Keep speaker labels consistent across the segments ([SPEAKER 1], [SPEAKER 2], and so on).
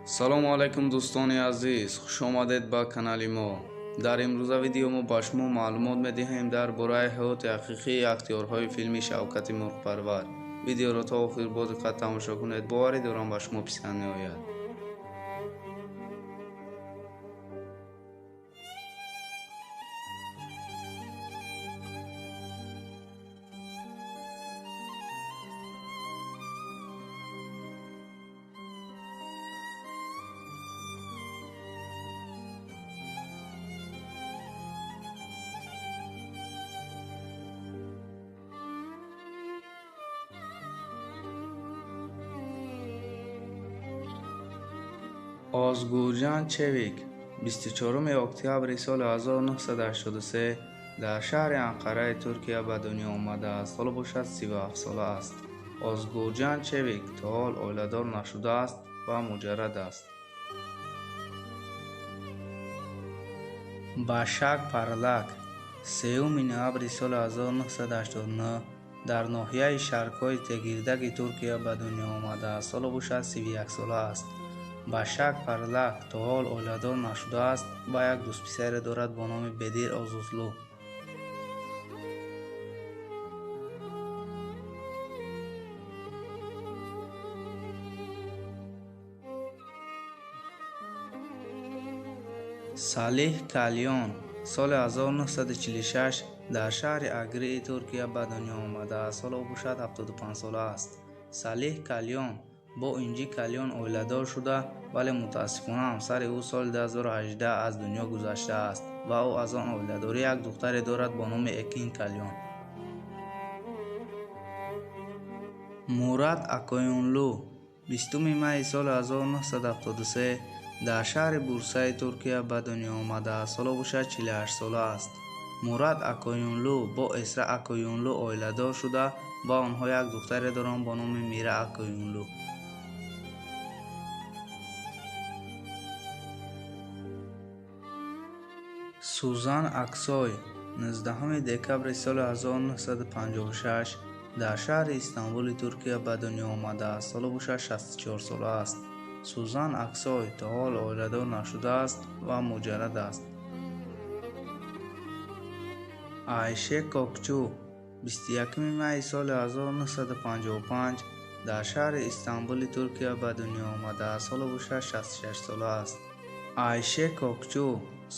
[SPEAKER 1] Салому алайкум дӯстони азиз, хуш омадед ба канали мо. Дар имрӯза видео мо ба шумо маълумот медиҳем дар бораи ҳаёти ҳақиқии актёрҳои филми Шавкати Мурғпарвар. Видеоро то охир бо диққат тамошо кунед, боварӣ дорам ба шумо писанд меояд. Озгурҷан Чевик 24 октябри соли 1983 дар шаҳри Анқараи Туркия ба дунё омадааст. Ҳоло бошад 37 сола аст. Озгурҷан Чевик то ҳол оиладор нашудааст ва муҷаррад аст. Башак Парлак 3 ноябри соли 1989 дар ноҳияи Шаркои Тегирдаги Туркия ба дунё омадааст. Ҳоло бошад 31 сола аст. Башак Парлак то ҳол оиладор нашудааст ва як дӯстписаре дорад бо номи Бедир Озузлу. Салиҳ Калён соли 1946 дар шаҳри Агрии Туркия ба дунё омадааст. Ҳоло бошад 75 сола аст. Салиҳ Калён бо Инҷи Калён оиладор шуда, вале мутаассифона ҳамсари ӯ соли 2018 аз дунё гузаштааст ва ӯ аз он оиладорӣ як духтаре дорад бо номи Экин Калён. Мурад Акоюнлу 20 майи соли 1973 дар шаҳри Бурсаи Туркия ба дунё омадааст. Ҳоло бошад 48 сола аст. Мурад Акоюнлу бо Эсра Акоюнлу оиладор шуда ва онҳо як духтаре доранд бо номи Мира Акоюнлу. Сузан Аксой 19 декабри соли 1956 дар шаҳри Истанбули Туркия ба дунё омадааст. Ҳоло бошад 64 сола аст. Сузан Аксой то ҳол оиладор нашудааст ва муҷаррад аст. Айше Кокчу 21 майи соли 1955 дар шаҳри Истанбули Туркия ба дунё омадааст. Ҳоло бошад 66 сола аст. Айше Кокчу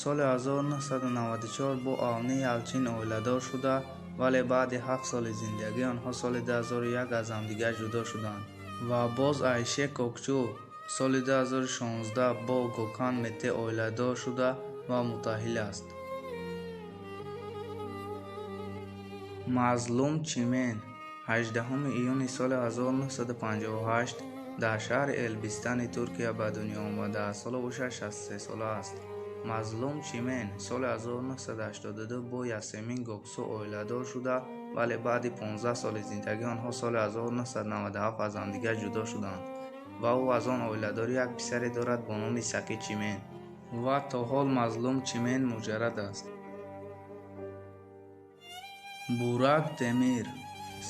[SPEAKER 1] соли 1994 бо Авни Ялчин оиладор шуда, вале баъди 7 соли зиндагӣ онҳо соли 2001 аз ҳамдигар ҷудо шуданд. Ва боз Айше Кокчу соли 2016 бо Гокан Мете оиладор шуда ва мутаҳил аст. Мазлум Чимен 18 июни соли 1958 дар шаҳри Элбистани Туркия ба дунё омадааст. Ҳоло бошад 63 сола аст. Мазлум Чимен соли 1982 бо Ясемин Гоксу оиладор шуда, вале баъди 15 соли зиндагӣ онҳо соли 1997 аз ҳамдигар ҷудо шуданд ва ӯ аз он оиладорӣ як писаре дорад бо номи Саки Чимен ва то ҳол Мазлум Чимен муҷаррад аст. Бурак Демир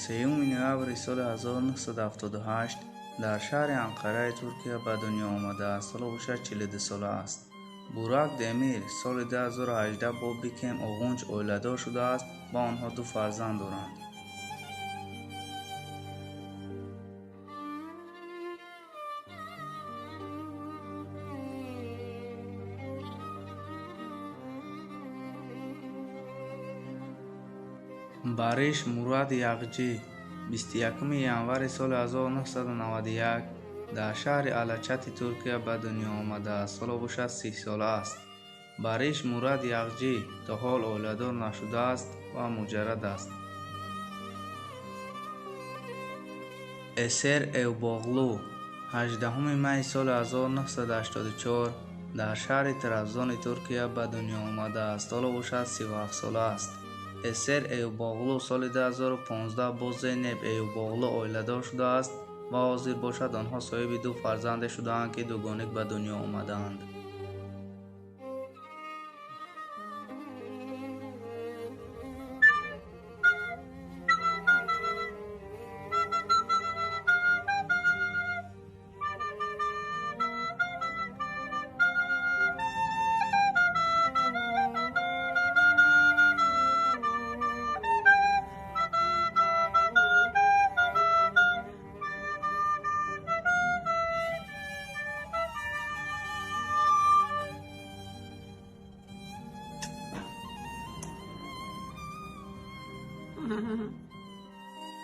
[SPEAKER 1] 3 ноябри соли 1978 дар шаҳри Анқараи Туркия ба дунё омадааст. Ҳоло бошад 42 сола аст. Бурак Демир соли 2018 бо Бикем Оғунч оиладор шудааст ва онҳо ду фарзанд доранд. Бариш Мурад Яғҷӣ 21 январи соли 1991 дар шаҳри Алачати Туркия ба дунё омадааст. Ҳоло бошад 30 сола аст. Бариш Мурад Яғҷӣ то ҳол оиладор нашудааст ва муҷаррад аст. Эсер Эвбоғлу 18 майи соли 1984 дар шаҳри Трабзони Туркия ба дунё омадааст. Ҳоло бошад 37 сола аст. Эсер Эюбоғлу соли 2015 бо Зейнеб Эюбоғлу оиладор шудааст ва ҳозир бошад онҳо соҳиби ду фарзанде шудаанд, ки дугоник ба дунё омадаанд.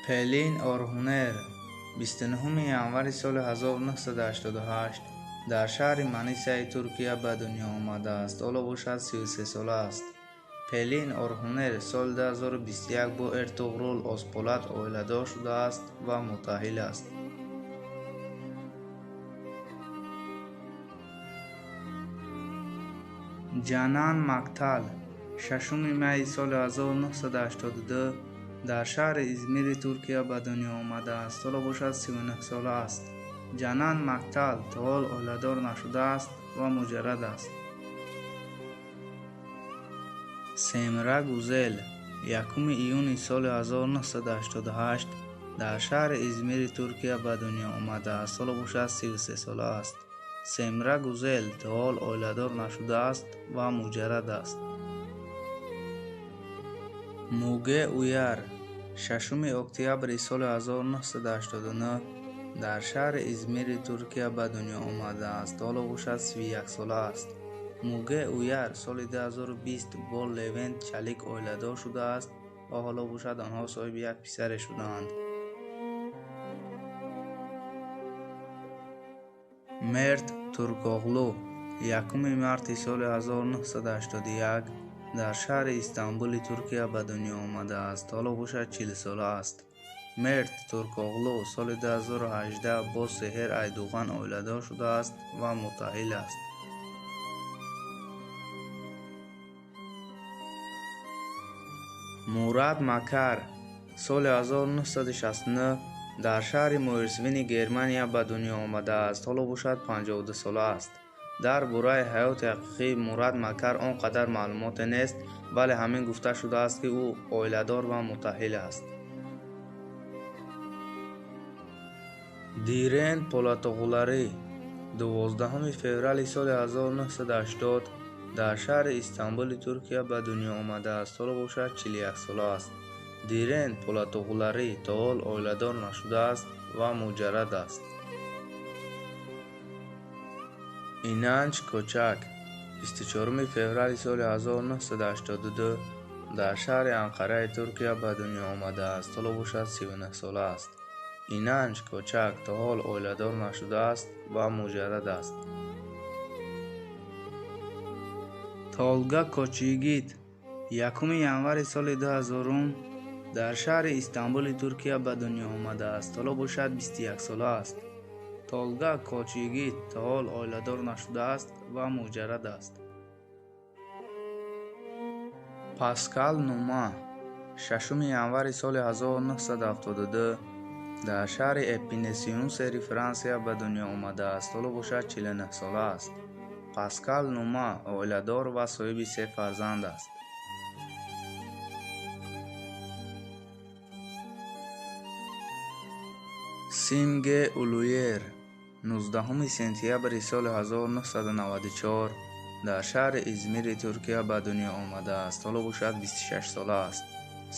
[SPEAKER 1] Пелин Орҳунер 29 январи соли 1988 дар шаҳри Манисаи Туркия ба дунё омадааст. Ҳоло бошад 33 сола аст. Пелин Орҳунер соли 2021 бо Эртуғрул Озполат оиладор шудааст ва мутаҳил аст. Ҷанан Мактал 6 майи соли 1982 дар шаҳри Измири Туркия ба дунё омадааст. Ҳоло бошад 39 сола аст. Ҷанан Мактал то ҳол оиладор нашудааст ва муҷаррад аст. Семра Гузел 1 июни соли 1988 дар шаҳри Измири Туркия ба дунё омадааст. Ҳоло бошад 33 сола аст. Семра Гузел то ҳол оиладор нашудааст ва муҷаррад аст. Муге Уяр 6 октябри соли 1989 дар шаҳри Измири Туркия ба дунё омадааст. Ҳоло бошад 31 сола аст. Муге Уяр соли 2020 бо Левент Чалик оиладор шудааст ва ҳоло бошад онҳо соҳиби як писаре шудаанд. Мерт Туркоғлу 1 марти соли 1981 дар шаҳри Истанбули Туркия ба дунё омадааст. Ҳоло бошад 40 сола аст. Мерт Туркоғлу соли 2018 бо Сеҳер Айдуған оиладор шудааст ва мутаҳил аст. Мурад Макар соли 1969 дар шаҳри Мойерсвини Германия ба дунё омадааст. Ҳоло бошад 52 сола аст. Дар бораи ҳаёти ҳақиқии Мурад Макар он қадар маълумоте нест, вале ҳамин гуфта шудааст, ки ӯ оиладор ва мутаҳил аст. Дирен Полатоғуларӣ 12 феврали соли 1980 дар шаҳри Истанбули Туркия ба дунё омадааст. Ҳоло бошад 41 сола аст. Дирен Полатоғуларӣ то ҳол оиладор нашудааст ва муҷаррад аст. Инанч Кочак 24 феврали соли 1982 дар шаҳри Анқараи Туркия ба дунё омадааст. Ҳоло бошад 39 сола аст. Инанч Кочак то ҳол оиладор нашудааст ва муҷаррад аст. Толга Кочйигит 1 январи соли 2000 дар шаҳри Истанбули Туркия ба дунё омадааст. Ҳоло бошад 21 сола аст. Толга Кочйигит то ҳол оиладор нашудааст ва муҷаррад аст. Паскал Нума 6 январи соли 1972 дар шаҳри Эпинесиюнсери Франсия ба дунё омадааст. Ҳоло бошад 49 сола аст. Паскал Нума оиладор ва соҳиби 3 фарзанд аст. Симге Улуер 19 сентябри соли 1994 дар шаҳри Измири Туркия ба дунё омадааст. Ҳоло бошад 26 сола аст.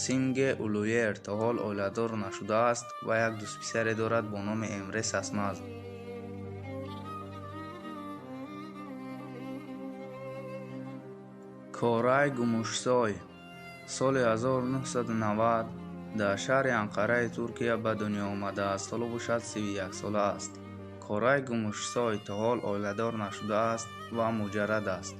[SPEAKER 1] Симге Улуер то ҳол оиладор нашудааст ва як дӯстписаре дорад бо номи Эмре Сасмаз. Корай Гумушсой соли 1990 дар шаҳри Анқараи Туркия ба дунё омадааст. Ҳоло бошад 31 сола аст. Корай Гумушсой то ҳол оиладор нашудааст ва муҷаррад аст.